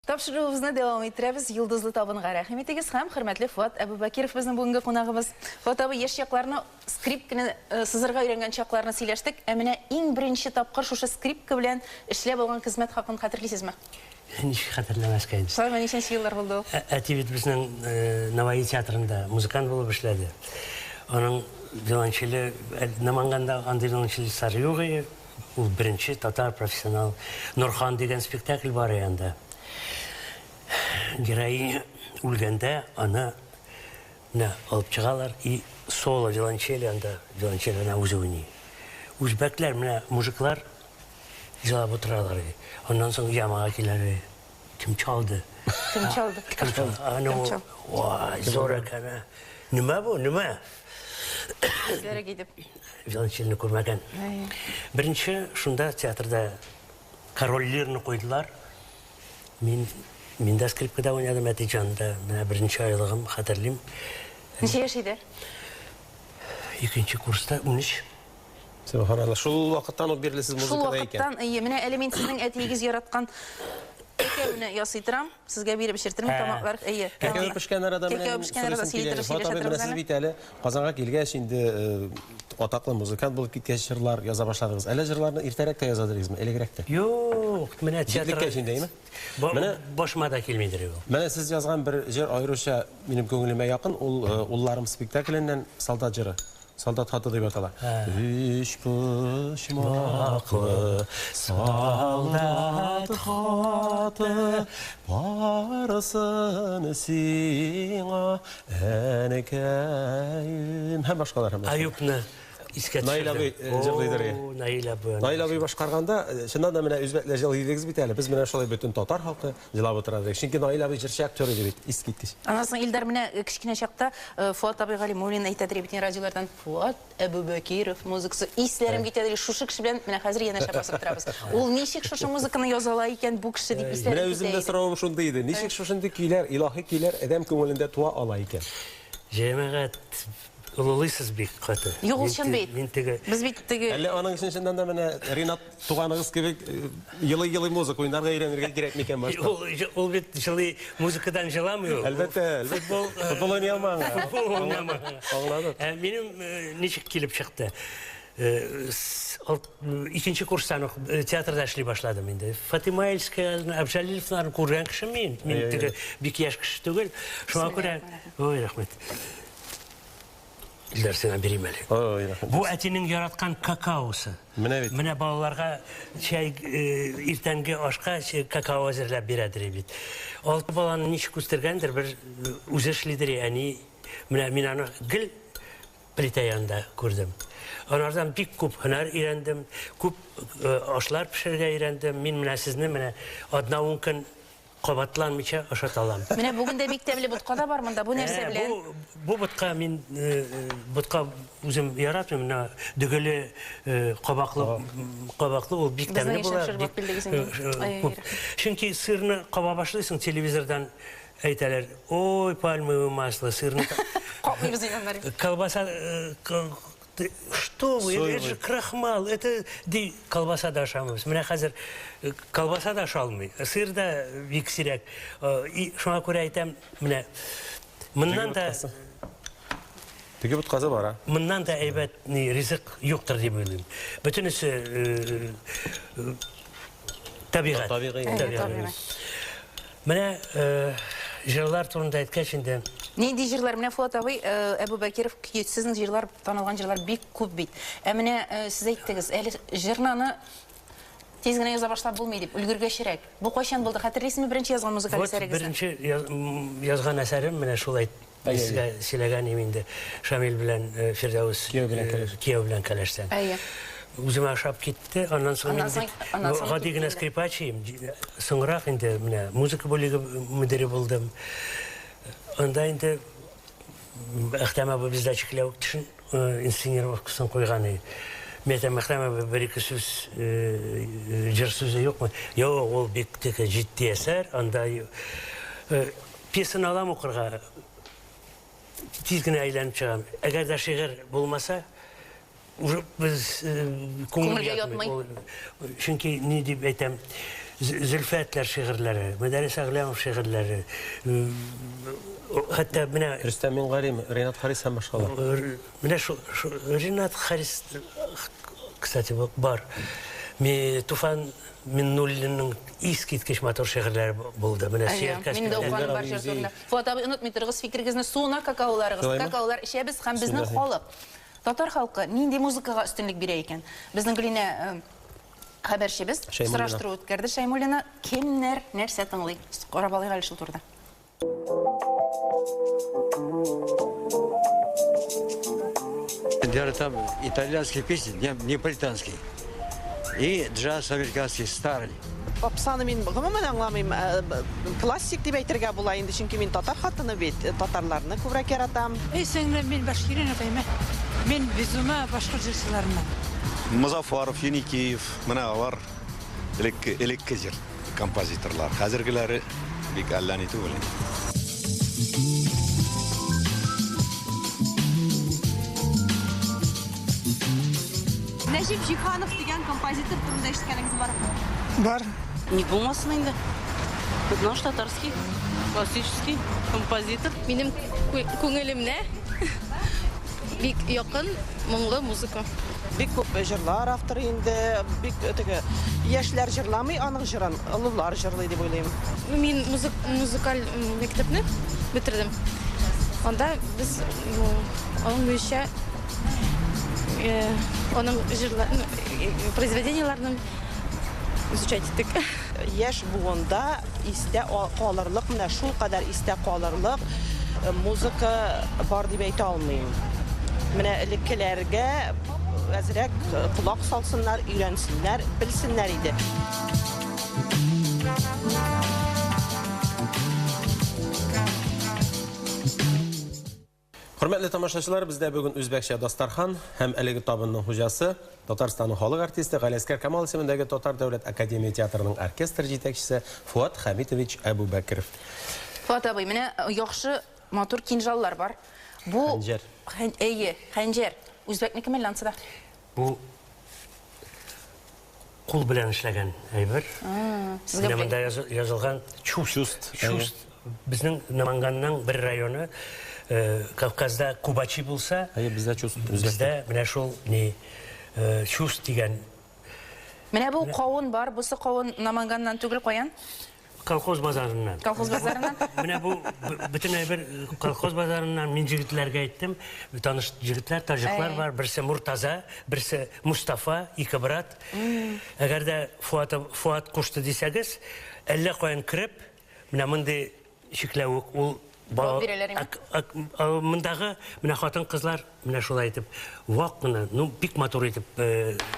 Тапшыруыбызны дәвам иттерәбез. Йолдызлы табынга рәхим итегез һәм хөрмәтле Фуат Әбүбәкиров безнең бүгенге кунагыбыз. Фуат абый, яшь чакларны, скрипканы сызырга өйрәнгән чакларны сөйләштек. Ә менә иң беренче тапкыр шушы скрипка белән эшләп алган хезмәт хакын хәтерлисезме? Ничек хәтерләмәскә инде. Шулаймы, ничәнче еллар булды ул? Әти бит безнең Наваи театрында музыкант булып эшләде. Аның виолончеле, Наманганда андый виолончелистлар юк иде. Ул беренче татар профессионал Нурхан дигән спектакль бар иде анда. Героиня үлгәндә аны менә алып чыгалар и соло виолончели анда виолончель генә үзе уйный. Үзбәкләр менә мужиклар җылап утыралар иде. Аннан соң ямага киләләр. Кем чалды? Кем чалды? Кем чалды? Аны Кем чалды? Вай, зур икән, ә. Нимә бу, нимә? Үзләре китеп. Виолончельне күрмәгән. Беренче шунда театрда Король Лирны куйдылар. Мин мин дә скрипкада уйнадым, әти җанында. Менә беренче айлыгым, хәтерлим. Ничә яшь иде? Икенче курста 13. Сөбханалла. Шул вакыттан ук бирле сез Шул музыкада икән. вакыттан, әйе, менә әле мин сезнең әтиегез яраткан кәкәүне ясый торам. Сезгә биреп эчертермен тамаклар. Әйе. Кәкәү пешкән арада менә Кәкәү пешкән арада сорыйсым сөйли килә. торып Фат абый, сөйләшә менә сез торабыз бит әле Казанга килгәч инде атаклы музыкант булып киткәч җырлар яза башладыгыз. Әллә җырларны иртәрәк тә яза идегезме, элегрәк тә? Юк, менә театр. Җитлеккәч инде, әйеме? Менә башыма да килмидер ул. Менә сез язган бер җыр аеруча минем күңелемә якын, ул Улларым спектакленнән Солдат җыры. Солдат хаты дип атала. Өч почмаклы солдат хаты барысын сиңа әнкәем һәм башкалар һәм башкалар. Аюпны искә төшердем. Наил абый җырлыйдыр. Наил абый. Наил абый башкарганда, чыннан да менә үзбәкләр җылый дидегез бит әле. Без менә шулай бөтен татар халкы Җылап утыра дидек. Чөнки Наил абый җырчы актер иде бит, искиткеч. Аннан соң Илдар менә кечкенә чакта Фоат абый Галимуллин әйтәдер бит радиолардан Фоат Әбүбәкиров музыкасы исләрем китәдер. Шушы кеше белән менә хәзер янәшә басып торабыз. Ул ничек шушы музыканы яза ала икән бу кеше дип исләрем Менә китә үземдә иде. соравым шундый иде. Ничек шушындый көйләр, илаһи көйләр адәм күңелендә туа ала икән? Җәмәгать, олылыйсыз бик каты. Юк, ул чын бит. Мин теге. Без бит теге. Әллә аның өчен чыннан да менә Ринат туганыгыз кебек елый-елый музыка уйнарга өйрәнергә кирәк микән башта? Ул, ул бит җылый, музыкадан җыламый ул. Әлбәттә, әлбәттә. Футбол, Футбол уйный алмаган. Футбол уйнамаган. Аңладык. Ә минем ничек килеп чыкты? Икенче курстан ук театрда эшли башладым инде. Фатима Эльская, Әбҗәлиловларны күргән кеше мин. Мин теге бик яшь кеше түгел. Шуңа күрә, ой, рәхмәт. Илдар, сиңа бирим әле. Ой, рәхмәт. Бу әтинең яраткан какаосы. Менә бит. Менә балаларга чәй, иртәнге ашка какао әзерләп бирәдер бит. Алты баланы ничек үстергәндер, бер үзе эшлидер, әни. Менә мин аны гел плитә янында күрдем. Анардан бик күп һөнәр өйрәндем, күп ашлар пешерергә өйрәндем. Мин менә сезне менә атна-ун көн кабатланмыйча ашата алам. Менә бүген дә бик тәмле ботка да бар монда. Бу нәрсә белән? Бу, бу ботка мин ботка үзем яратмыйм. Менә дөгеле кабаклы, кабаклы ул бик тәмле була. Безнең өчен шурбак инде. Күп. Чөнки сырны каба башлыйсың, телевизордан әйтәләр, ой, пальмовое масло, сырны. Капмыйбыз инде аннары. Колбаса Что вы, это же крахмал, это ди колбаса да ашамыйбыз. Менә хәзер колбаса да ашалмый, сыр да бик сирәк. И шуңа күрә әйтәм, менә моннан да Теге боткасы бар, а? Моннан да әйбәт ни ризык юктыр дип уйлыйм. Бөтенесе табигать. Табигый. Табигый. Менә җырлар турында әйткәч инде. Нинди җырлар? Менә Фуат абый Әбүбәкиров көе, сезнең җырлар, танылган җырлар бик күп бит. Ә менә сез әйттегез, әле җырны аны тиз генә яза башлап булмый дип, өлгергәчрәк. Бу кайчан булды? Хәтерлисезме беренче язган музыкаль әсәрегезне? Беренче язган әсәрем менә шул әйт. Сезгә сөйләгән идем инде, Шамил белән Фирдәүс. Кияү белән кәләш. Кияү белән кәләштән. Әйе. Үземә ошап китте. Аннан соң мин бит гади генә скрипач идем. Соңрак инде менә музыка бүлеге мөдире булдым. Анда инде Әхтәм абый бездә чикләвек төшен инсценировкасын куйган иде. Мин әйтәм, Әхтәм абый, бер-ике сүз, җыр сүзе юкмы? Юк, ул бик теге җитди әсәр. Анда пьесаны алам укырга, тиз генә әйләнеп чыгам. Әгәр дә шигырь булмаса, уже без күңел ятмый. Чөнки ни дип әйтәм, Зөлфәтләр шигырьләре, Мөдәррис Әгъләмов шигырьләре, хәтта менә Рөстәм Мингалим, Ренат Харис һәм башкалар. Менә шул Ренат Харис, кстати, бар. Туфан Миннуллинның искиткеч матур шигырьләре булды. Менә Сөяркә Мин дә укыганым бар җыр турында. Фуат абый, онытмый торыгыз, фикерегезне суына какаоларыгыз. Какаолар эчәбез һәм безнең халык, татар халкы нинди музыкага өстенлек бирә икән? Безнең Гөлинә хәбәрчебез сораштыру үткәрде Шәймуллина. Кемнәр нәрсә тыңлый? Карап алыйк әле шул турыда. Яратам итальянский песни, неаполитанский. И джаз американский, старый. Попсаны мин гомумән аңламыйм. Классик дип әйтергә була инде, чөнки мин татар хатыны бит, татарларны күбрәк яратам. Эй, сеңлем, мин Башкирина Фәймә. Мин безума башкорт җырчыларыннан. Мозаффаров, Еникеев, менә алар элекке, элекке җыр композиторлар. Хәзергеләре бик әллә ни түгел инде. Нәҗип Җиһанов дигән композитор турында ишеткәнегез бармы? Бар. Ник булмасын инде? Наш татарский классический композитор. Минем күңелемне бик якын моңлы музыка. Бик күп җырлар авторы инде, бик теге яшьләр җырламый аның җырын, олылар җырлый дип уйлыйм. Мин музыкаль мәктәпне бетердем. Анда без аның буенча аның җырлар, произведениеләрен изучать иттек. Яшь буында истә калырлык, менә шул кадәр истә калырлык музыка бар дип әйтә алмыйм. Менә элеккеләргә әзрәк колак салсыннар, өйрәнсеннәр, белсеннәр иде. Хөрмәтле тамашачылар, бездә бүген үзбәкчә дастархан һәм әлеге табынның хуҗасы Татарстанның халык артисты Галиәсгар Камал исемендәге Татар дәүләт академия театрының оркестр җитәкчесе Фуат Хәмитович Әбүбәкеров. Фуат абый, менә яхшы матур кинжаллар бар. Бу Хәнҗәр. Әйе, хәнҗәр. Үзбәкнекеме әллә ансы да? Бу кул белән эшләгән әйбер. Сезгә Менә монда язылган чуст. Чуст, Чуст. Безнең Наманганның бер районы, Кавказда Кубачи булса, Әйе, бездә чуст. Бездә менә шул ни чуст дигән. Менә бу кавын бар, бусы кавын Наманганнан түгел, каян? Колхоз базарыннан. Колхоз базарыннан? Менә бу бөтен әйбер колхоз базарыннан. Мин җегетләргә әйттем, таныш җегетләр, таҗиклар бар, берсе Муртаза, берсе Мустафа, ике брат. Әгәр дә Фуат кушты дисәгез, әллә каян кереп, менә мондый чикләвек ул Бал бирәләр инде. Мондагы менә хатын-кызлар менә шулай итеп вак кына, ну бик матур итеп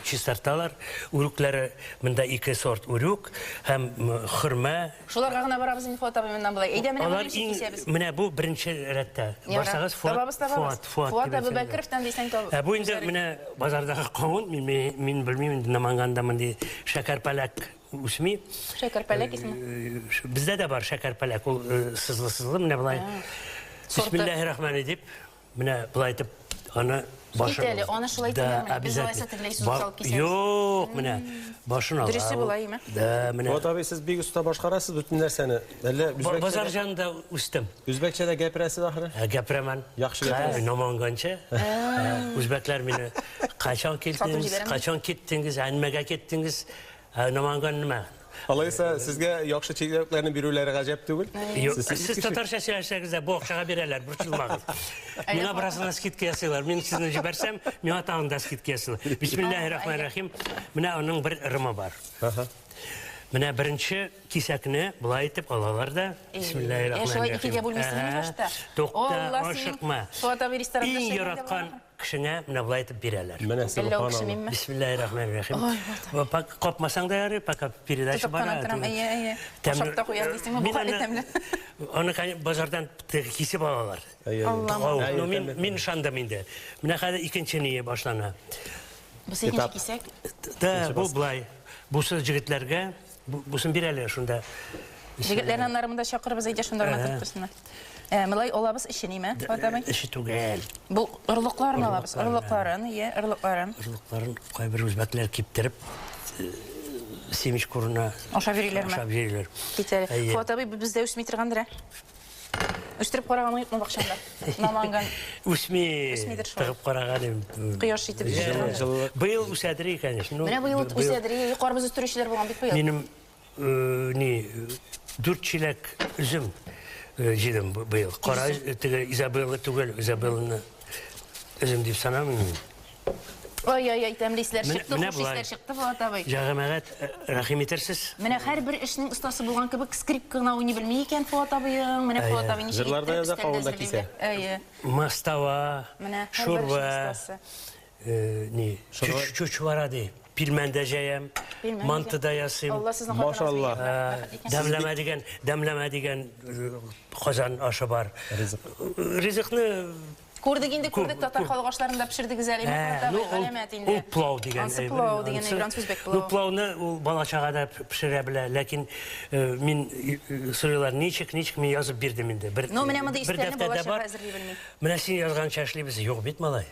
чистарталар. Үрүкләре монда ике сорт үрүк һәм хөрмә. Шуларга гына барабыз инде, Фуат абый, моннан болай. Әйдә, менә Алар беренче иң кисәбез. Менә бу беренче рәттә. Барсагыз, Фуат, Табабыз, табабыз. Фуат, Фуат Фуат дип әйтсәң дә. Әбүбәкеровтан дисәң таб- Ә бу инде менә базардагы кавын, мин белмим инде, Наманганда мондый шәкәрпәләк үсми. Шәкәрпәләк исеме? Бездә дә бар шәкәрпәләк, ул сызлы-сызлы, менә болай. Сорты. Бисмиллаһир-рахмани дип, менә болай итеп аны башын Кит әле, аны шулай Да, итәләрме? Без обязательно. алайса тегеләй сузып салып кисәбез. Юк, менә башын ала. Дөресе болай, име? Да, менә. Фуат абый, сез бик оста башкарасыз бөтен нәрсәне. Әллә үзбәкчә Базар җанында үстем. Үзбәкчә дә гәперәсез ахыры? Гәперәмен. Яхшы гәперәсез. Наманганча. Үзбәкләр мине кайчан килдегез, җибәрәме? кайчан киттегез, әнмәгә киттегез? Наманган нимә? Алайса, сезгә яхшы чикләвекләрне бирүләре гаҗәп түгел? Юк, сез татарча сөйләшсәгез дә бу акчага бирәләр, борчылмагыз. Миңа бераздан скидка ясыйлар. Мин сезне җибәрсәм, миңа тагын да скидка ясыйлар. Бисмиллаһир-рахманир-рахим. Менә аның бер ырымы бар. Менә беренче кисәкне болай итеп алалар да. Бисмиллаһир-рахманир-рахим. Шулай икегә бүлмисезме башта? Тукта, ашыкма. Фуат абый ресторанда Иң эшләгәндә яраткан булган. кешеңә менә болай итеп бирәләр. Менә Әллә ул субханалла. кеше минме? Бисмиллаһир-рахманир-рахим. Ой, Фуат абый. Капмасаң да ярый, пока передача Тотып кына бара. торам, әйе, әйе. Тәмле. Ашап та куяр дисеңме, бу Мин хәле тәмле. Аны базардан кисеп алалар. Әйе, әйе. Ау, Әйе, ну, тәмле. мин ышандым инде. Менә хәзер икенче ние башлана. Бусы икенче Этап. кисәк. Да, бу болай. Бусы җегетләргә, бусын бирәләр шунда. Җегетләрне аннары монда чакырыбыз, әйдә шунда гына торып торсыннар. Малай алабыз эчен, име, Фуат абый? Эше түгел. Бу орлыкларын алабыз, Орлыкларын, орлыкларын, ие, орлыкларын. Орлыкларын кайбер үзбәкләр киптереп, семечка урынына Ашап йөриләрме? Ашап йөриләр. Кит әле. Әйе. Фуат абый, бу бездә үсми торгандыр, ә? Үстереп караганың юкмы бакчаңда? Наманган. Үсми. Үсмидер шул. Тыгып караган идем. Кояш итеп Җылы. Быел үсәдер, конечно. Ну, Менә быел үсәдер, карбыз үстерүчеләр булган бит быел. Минем ни дүрт чиләк үзем җыйдым быел. Кара теге Изабелла түгел, Изабелланы үзем дип санамыйм мин. Ай-ай-ай, тәмле исләр Менә- чыкты, менә хуш болай. исләр чыкты, Фуат абый. Җәмәгать, рәхим итәрсез. Менә һәрбер эшнең остасы булган кебек скрипка гына уйный белми икән Фуат абыең. Менә Фуат абый ничек Җырлар да иттереп яза, өстәлдә кавын да әзерли кисә. белә. Әйе. Мастава, Менә һәрбер эшнең шурба, остасы. ни, чучвара ди. Пилмән дә җәям, Пилмән манты дә. да ясыйм. Алла сезнең хатыныгызны Машалла. бирсен, рәхмәт икән. Дәмләмә дигән, дәмләмә дигән Казан ашы бар. Ризык. Ризыкны Күрдек инде, Күп, күрдек татар күп. халык ашларын да пешердегез әле. Ә, Фуат ну, абый, галәмәт инде. Ул плау дигән. Ансы әйбер. плау дигән Ансы- әйбер, ансы үзбәк Ну, плавы. плауны ул бала чага да пешерә белә, ләкин мин сорыйлар, ничек, ничек мин язып бирдем инде. Бер, Ну, менә мондый бер истәне дәфтәрдә бала чага бар. әзерли белми. Менә син язганча эшлибез, юк бит, малай.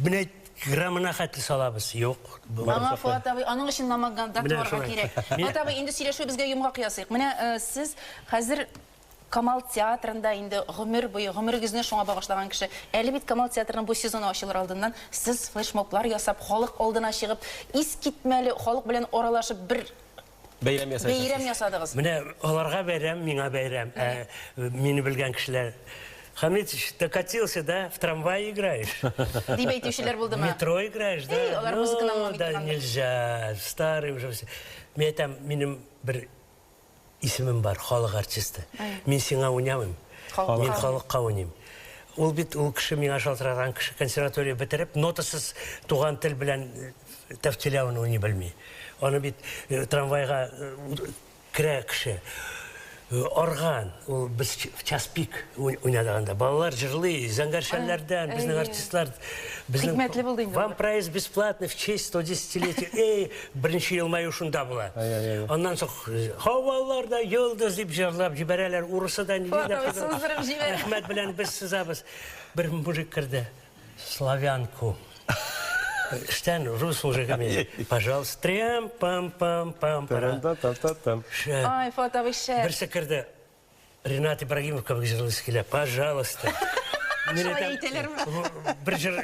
Менә граммына хәтле салабыз, юк. Аңа Фуат абый, аның өчен Наманганда Менә туарга шулай. кирәк. Фуат абый, инде сөйләшүебезгә йомгак ясыйк. Менә сез хәзер Камал театрында инде гомер буе, гомерегезне шуңа багышлаган кеше. Әле бит Камал театрының бу сезоны ачылыр алдыннан сез флешмоблар ясап, халык алдына чыгып, искитмәле халык белән аралашып бер Бәйрәм ясайсыз. бәйрәм ясадыгыз. Менә аларга бәйрәм, миңа бәйрәм. Мине белгән кешеләр. Хамитович, докатился, да? В трамвае играешь? Дип әйтүчеләр булдымы? В метро играешь, да? Эй, алар музыканы аңламый да, торгандыр. нельзя. Старый уже все. Мин әйтәм, минем бер исемем бар, халык артисты. Мин сиңа уйнамыйм. Халыкка. Мин халыкка уйныйм. Ул бит ул кеше миңа шалтыраган кеше консерватория бетереп, нотасыз туган тел белән Тәфтиләвен уйный белми. Аны бит трамвайга керә кеше. Орган, ул без в час пик уйнадыганда. Балалар җырлый, зәңгәр шәлләрдән, безнең артистлар, безнең Хикмәтле булды инде Вам ул. проезд бесплатный в честь 110-летия. Эй, беренче елмаю шунда була. Аннан соң һаваларда йолдыз дип җырлап җибәрәләр, урысы да нигә Фуат дә абый, түгел. сыздырып җибәрә. Әхмәт белән без сызабыз. Бер мужик керде. Славянку. Эштән рус мужигы мин. Пожалуйста, трям пам пам пам пара. Тарам-та-та-та-там. Шәп. Ай, Фуат абый, шәп. Берсе керде. Ренат Ибрагимов кебек җырлыйсы килә. Пожалуйста. Мин Шулай әйтәм, әйтәләрме? Бер җыр,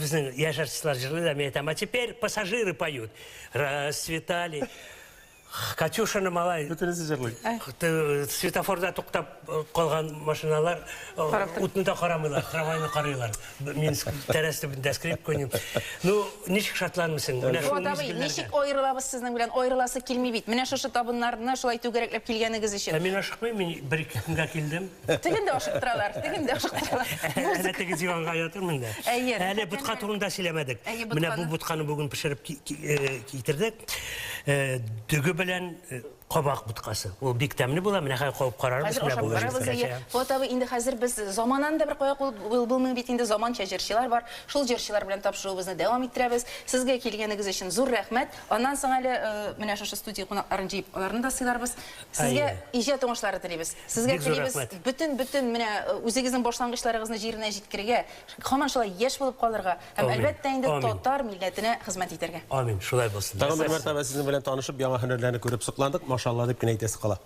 безнең яшь артистлар җырлый да, мин әйтәм, а теперь пассажиры поют. Расцветали. Катюшаны малай. Бөтенесе җырлый. Светофорда туктап калган машиналар Карап тор. утны да карамыйлар, трамвайны карыйлар. Мин тәрәз төбендә скрипка уйныйм. Ну, ничек шатланмыйсың? Менә шул Фуат абый, мизгелләрдә. ничек аерылабыз сезнең белән? Аерыласы килми бит. Менә шушы табыннарны шулай түгәрәкләп килгәнегез Ә өчен. мин ашыкмыйм, мин бер ике көнгә килдем. Тегендә ашыктыралар, тегендә ашыктыралар. Әле теге диванга ятырмын да. Әйе. Әле бутка турында сөйләмәдек. Әйе, Менә бу ботканы. бутканы бүген пешереп китердек. Дөге белән кабак буткасы. Ул бик тәмле була. Менә хәзер кабып карарбыз. Хәзер Менә ашап бүген карарбыз, әйе. әзерләшә. Фуат абый, инде хәзер без заманнан да бер кая куып булмый бит инде, заманча җырчылар бар. Шул җырчылар белән тапшыруыбызны дәвам иттерәбез. Сезгә килгәнегез өчен зур рәхмәт. Аннан соң әле менә шушы студия кунакларын җыеп, аларны да сыйларбыз. Сезгә Әйе. иҗат уңышлары телибез. Сезгә Бик зур телибез рәхмәт. бөтен-бөтен менә үзегезнең башлангычларыгызны җиренә җиткерергә, һаман шулай яшь булып калырга һәм Амин. әлбәттә инде Амин. татар милләтенә хезмәт итәргә. Амин, шулай булсын. Тагын бер мәртәбә сезнең белән танышып, яңа һөнәрләрне күреп сокландык. Машалла дип кенә әйтәсе кала.